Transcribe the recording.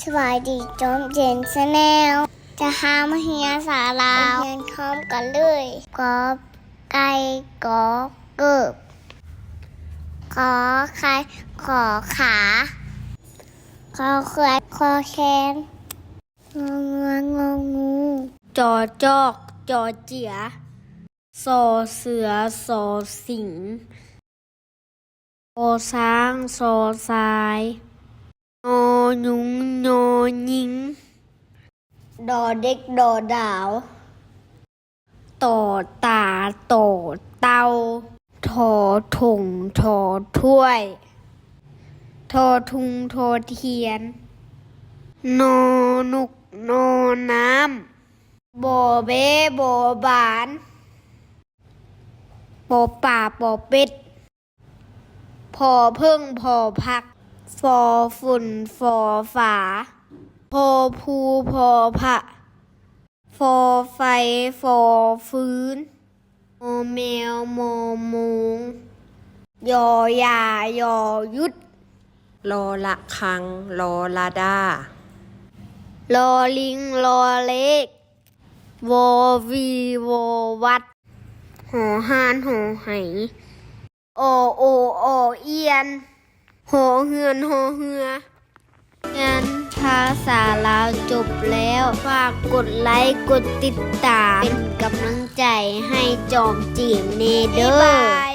ສະບາຍດີ ຈອມເຈນ Channel ຈະພາມາຮຽນພາສາລາວ ຮຽນພ້ອມກັນເລີຍ. ກ ໄກ່ ກ ເກີບ ຂ ໄຂ່ ຂໍຂາ ຄ ຄວາຍ ຄໍແຄນ ງ ງ ງ ງ ງ ງ ຈ ຈອກ ຈ ເຈຍ ຊ ເສືອ ຊ ສິງ ຊ ຊ້າງ ຊ ຊາຍ ນ ຍຸງ ຍ ຍິງ ດ ເດັກ ດ ດາວ ຕ ຕາ ໂຕ ເຕົ່າ ທ ຖົງ ຖ ຖ້ວຍ ທ ທຸງ ຖ ທຽນ ນ ນົກ ນ ນ້ຳ ບ ແບ້ ບ ບານ ປ ປາ ປ ເປັດ ພໍເຜິ້ງ ພໍຜັກ ຟໍ ຝົນ ຟໍ ຝາ ພໍພູ ພໍພະ ຟອໄຟ ຟອຟືນ ມອແມວ ມອໂມງ ຢໍຢາ ຢໍຢຸດ ລໍລະຄັງ ລໍລະດາ ລໍລິງ ລໍເລກ ວໍວີ ວໍວັດ ຫໍຮ່ານ ຫໍໄຫ ອໍໂອ ອໍອຽນ ຫໍເຮືອນ ຫໍເຮືອ. ຮຽນພາສາລາວຈົບແລ້ວ, ຝາກກົດໄລກົດຕິດຕາມ ເປັນກຳລັງໃຈໃຫ້ຈອມເຈມແດ່ເດີ.